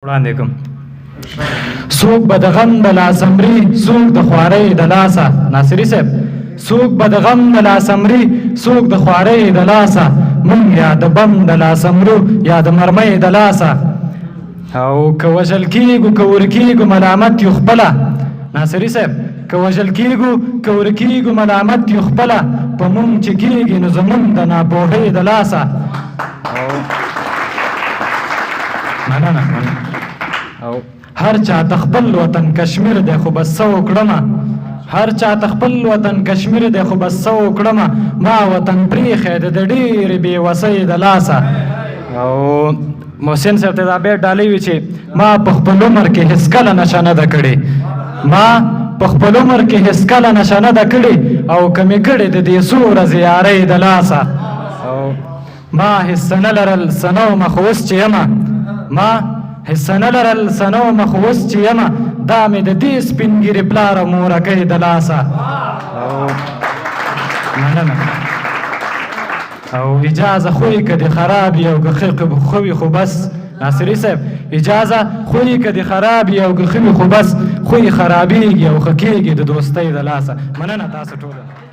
وړاندې کوم. څوک به د غم د لاسه مري، څوک د خوارۍ د لاسه. ناصري صاحب، څوک به د غم د لاسه مري، څوک د خوارۍ د لاسه. مونږ یا د بم د لاسه مرو یا د مرمۍ د لاسه. او که وژل کېږو که ورکېږو ملامت یو خپله. ناصري صاحب، که وژل کېږو که ورکېږو ملامت یو خپله، په مونږ چې کېږي نو زمونږ د ناپوهۍ د لاسه. او مننه مننه. او هر چا ته خپل وطن کشمیر دی، خو بس څه وکړمه. هر چا ته خپل وطن کشمیر دی، خو بس څه وکړمه، ما وطن پرېښی دی د ډېرې بې وسۍ د لاسه. او محسن صاحب ته دا بیت ډالۍ وي چې ما په خپل عمر کې هېڅکله نشه نه ده کړې، ما په خپل عمر کې هېڅکله نشه نه ده کړې، او که مې کړې د دې څو ورځې یارۍ د لاسه. او ما هېڅ نه لرل څه نه ومه، خو اوس چې یمه، ما هېڅ نه لرل څه نه ومه، خو اوس چې یمه، دا مې د دې سپین ږیري پلار او مورکۍ د لاسه. او مننه. او اجازه خوی که دې خراب وي او که ښه وي خو بس. ناصري صاحب، اجازه خوی که دې خراب وي او که ښه وي خو بس، خوی خرابېږي او ښه کېږي د دوستۍ د لاسه. مننه تاسو ټولو.